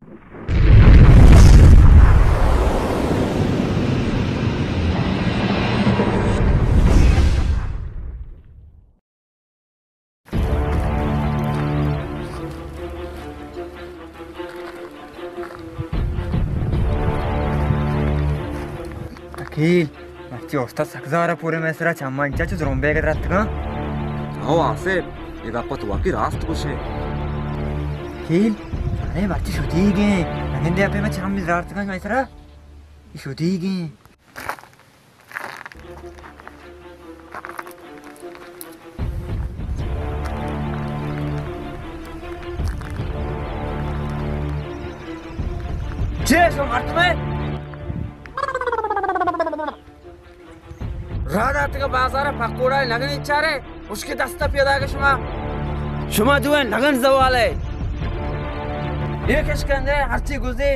اکیل، مرچی استاد سک زار ءَ پورے مئے سرا چماں انچا چو زرمبے ءَ رتکاں۔ ہو آصف، اے گپ ءَ تو واقعی راست گوش ئے۔ اکیل، اے مرچی شدیگ ایں، نگندے اپے مئے چم زرارتکاں مئے سرا، اے شدیگ ایں۔ چے شو مردمے؟ راہ داتگ بازار ءَ پکوڑا نگن چارے، اشکے دست ءَ پیداگ شما۔ شما دوئیں نگن زوال ئے۔ اے کشکندے ہرچی گزے،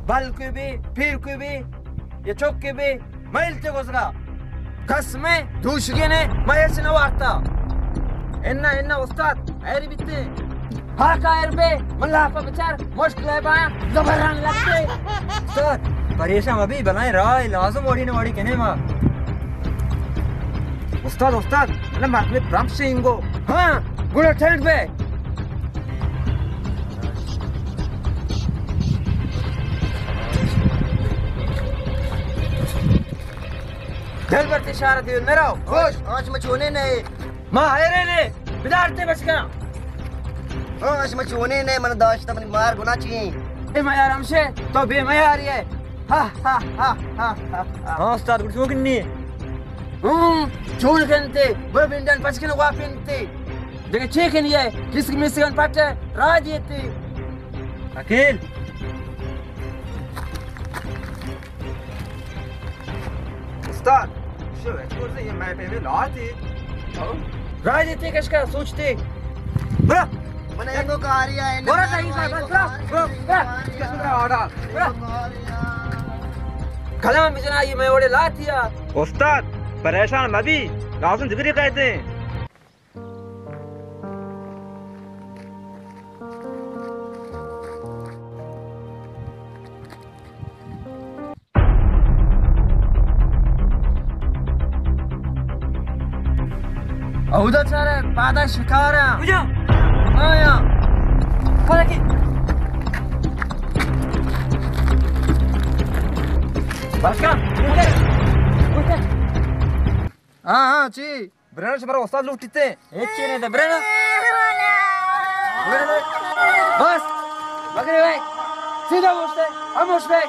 بل کوئی بی، پیر کوئی بی، یا چک کوئی بی، مئے التے گوزگا۔ کس مئے دوشگی نے، مئے ہچ نہ وارتا۔ انا، انا استاد، حیر بیتے۔ ہاکا حیر بے، من لاپا بچار، مشکل ہے بایا، زبران لگتے۔ استاد، پریشان مبی، بلائیں راہ لازم وڑی نہ وڑی کنے ما۔ استاد، استاد، من مردمے پرمپ شینگو۔ ہاں، گڑا ٹھنڈ بے۔ دل برتے شار دیو نہ رو۔ خوش۔ آج ما چونے نئے۔ ما حیرے نے۔ بدارتے بچکا۔ آج ما چونے نئے، من داشت منی مار گناہ چی۔ اے ما یار ہمشے، تو بے میاری ہے۔ ہا، ہا، ہا۔ ہاں استاد، گڑا چون کنی؟ ہوں، چون کنتے، برو بندن پچ کن واپنتے۔ دگہ چے کنی ہے؟ کس کی مسکن پٹ ہے، راہ دیتے۔ اکیل۔ استاد، شو ہچ کرزے، یہ مئے پیمیں لاتی۔ راہ دیتے کشکا سوچتے۔ برو۔ من اینگو کاری آئے، برو کہیں کا بس، برو، برو، برو۔ کلام بجنا، یہ مئے وڑے لاتی۔ استاد، پریشان مبی، لازم دگری کہتے ہیں۔ اودا چارے پادا شکارا۔ کجا؟ آیا۔ پادا کی؟ بلکہ، اوٹے، اوٹے۔ ہاں، ہاں، چی؟ برنا، شمارا استاد لوٹیتے۔ ہچ چی نہیں تھا، برنا۔ برنا۔ بس۔ مگر بھائی، سیدھا موشتے، ہم موش بھائی۔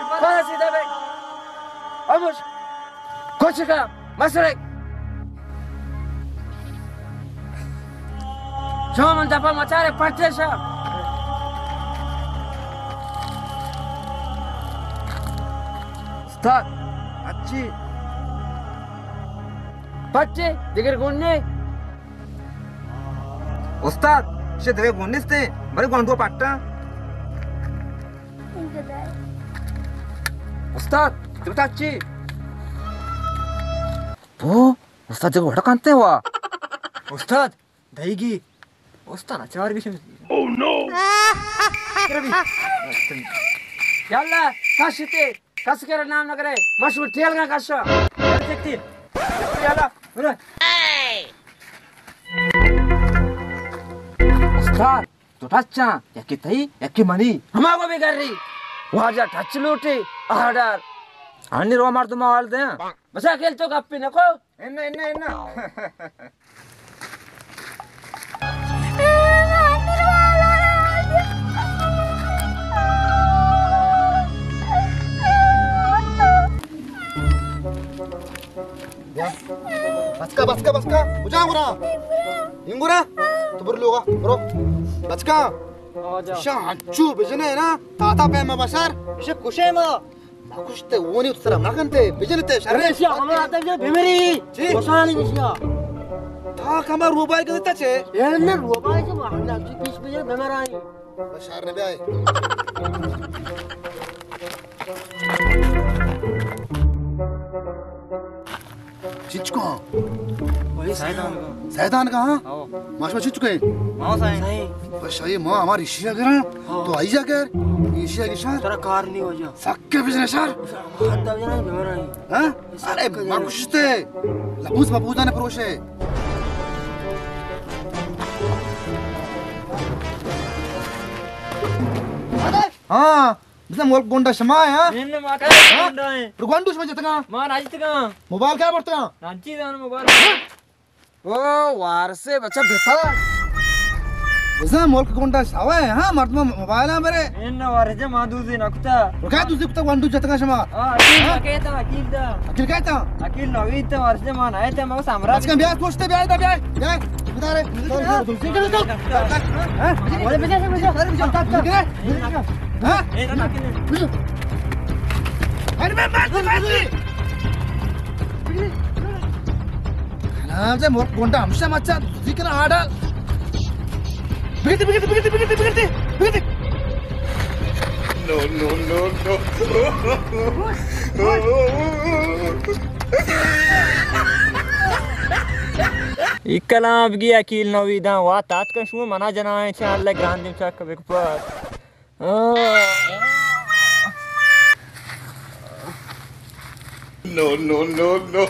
پادا سیدھا بھائی۔ ہم موش۔ کچھ کا، مسئلہ۔ شما من دپا مچارے پٹے شا۔ استاد، اچھی۔ پٹے، دگر گون نے۔ استاد، شے دگہ گون نیست، بلے گونڈو پٹا۔ استاد، تو ٹچی۔ تو، استاد جگہ وڑا کانتے ہوا۔ استاد، دئیگی۔ استاد، چار گشم۔ Oh no! ربی۔ یا اللہ، کشتے۔ کس کرا نام نہ کرے، مشہور ٹیل گا کشا۔ چکتی۔ یالا، برو۔ استاد، تو ٹچاں، یکی تئی، یکی منی۔ ہما کو بھی کر رہی۔ واجہ ٹچ لوٹی، آرڈر۔ آنی رو مردم حال دیں۔ بس اکیل تو گپی نکو۔ انا، انا، انا۔ بیا۔ بچکا، بچکا، بچکا۔ کجا گورا؟ انگورا؟ تو بر لوگا، برو۔ بچکا۔ شاہ ہنچو بجنے نا، تاتا پہ ما بشار۔ شاہ کشے ما۔ نکشتے، اونی تو سرا نکنتے، بجنتے، شر۔ ارے شیا، ہمیں آتا ہے بمری۔ چی؟ وشانی بشیا۔ تا کما روبائی کتا چے؟ اے نہ روبائی چے، ہم نفسی پیش بجن بمرائی۔ شر نہ بیائے۔ چچکو۔ وہی سیدان کا۔ سیدان کا، ہاں؟ ہاں۔ ماشما چی چکے؟ ہاں، سائیں۔ بس، یہ ماں ہماری شیعہ گرا، ہاں۔ تو آئی جا کر، یہ شیعہ کی شان۔ ترا کار نہیں ہو جا۔ سکے بزنس شر۔ حد آ جانا، بیمار آئی۔ ہاں؟ ارے، ما گشتے۔ لبوز مبوزان پروشے۔ ہاں۔ بزاں ملک گونڈا شما ئے، ہاں؟ اِنّ ما ہاں؟ گونڈا ایں۔ تو گونڈو شما جتگاں؟ ما نہ جتگاں۔ موبائل کئے برتگاں؟ نہ جی دان موبائل۔ او وارثے بچہ بتا۔ بزاں ملک گونڈا شما ئے، ہاں؟ مردم موبائل ہاں برے۔ اِنّ وارث ما دوزی نہ کتا۔ تو کئے دوزی کتا گونڈو جتگاں شما؟ ہاں، اکیل ہاں؟ کہتا، اکیل دا۔ اکیل کہتا؟ اکیل نوید تا وارث ما نہ ایتا، ما سامرا۔ اچھا بیا پوچھتے بیا بیا بیا۔ بتا رہے۔ ہاں؟ ہاں؟ ارے میں مار دے، مار دے۔ کلام سے مور گونڈا ہمشہ مچا، ذکر آڈا۔ بگڑ دے، بگڑ دے، بگڑ دے، بگڑ دے، بگڑ دے، بگڑ دے۔ نو، نو، نو، نو۔ ای کلام بگی اکیل نویداں، وا تاتکن شو منا جنائیں چہ اللہ گراندیم چک بکپت۔ نو، نو، نو، نو۔